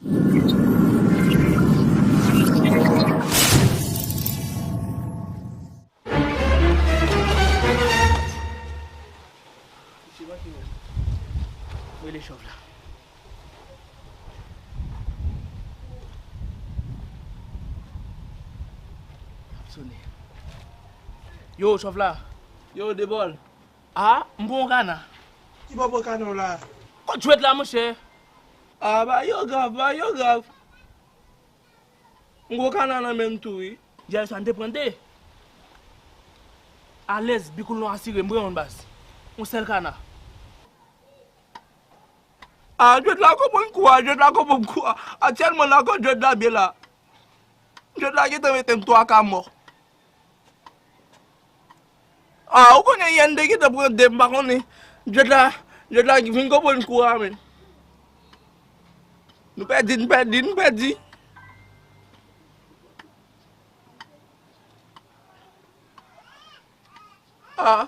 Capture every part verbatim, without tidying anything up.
Rele chòf la. Ap sone. Yo, chòf la. Yo, Debòl. A, m pran yon kana. Ki bò pran kana w la? Kot jwèt la, monchè? A, ba yo grav, ba yo grav. M gwo kana nan men m tou, wi. Yè swa, n te pran de. Alèz, bikoul nou asire, m pran youn baz. Yon sèl kana. A, jwèt la konprann kou a, jwèt la konprann kou a. Aktyèlman, nan kò jwèt la byen la. Jwèt la gentan mete m twa ka mò. A, ou konnen yè n te gentan pran de, m pa konnen. Jwèt la, jwèt la vin konprann kou a, men. Nou pèdi, nou pèdi, nou pèdi. A.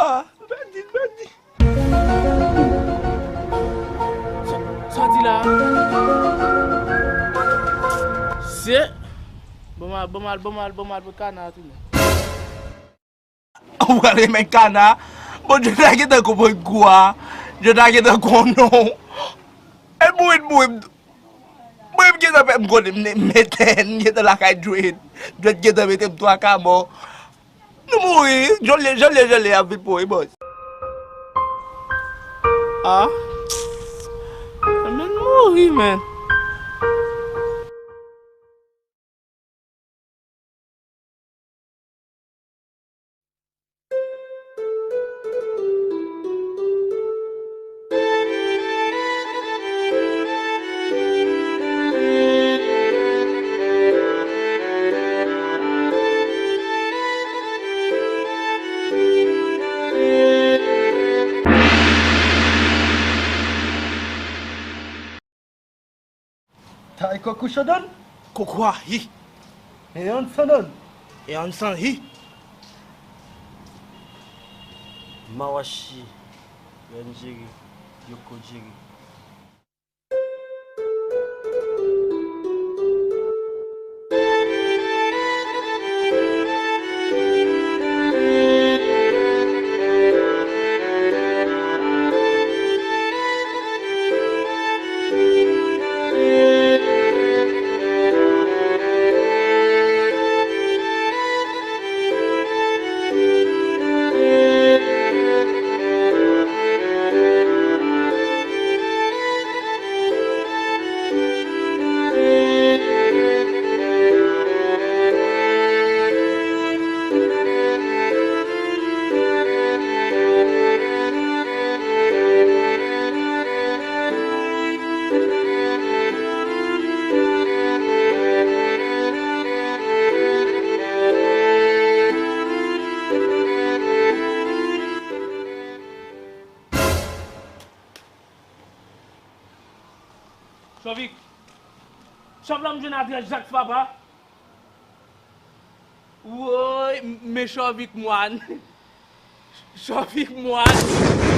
A, m pèdi, m pèdi. Sa, sa w di la? Se. Ban m al, ban m al, ban m al, ban m al pou kana a tounen. Ou pral renmen kana. Bon, Djodla gentan konprann kou a. Djodla gentan konnen w. E bourit, bourit. Mwen, m gentan fè m konnen m ne-, m etèn, m gentan lakay Djwed. Djwed gentan mete m twa ka mò. Nou mouri, jòlye, jòlye, jòlye ap vin pou wi, bòs. Ah. Men mouri, men. Tay kòk ou chandòn? Kòk ou a hi. E an sandan. E an san hi. Mawashi, Ranjeri, Yoko Jeri. Chovik. Chòf la m jwenn adrès Jak papa. Woy, men Chovik mwann. Chovik mwann.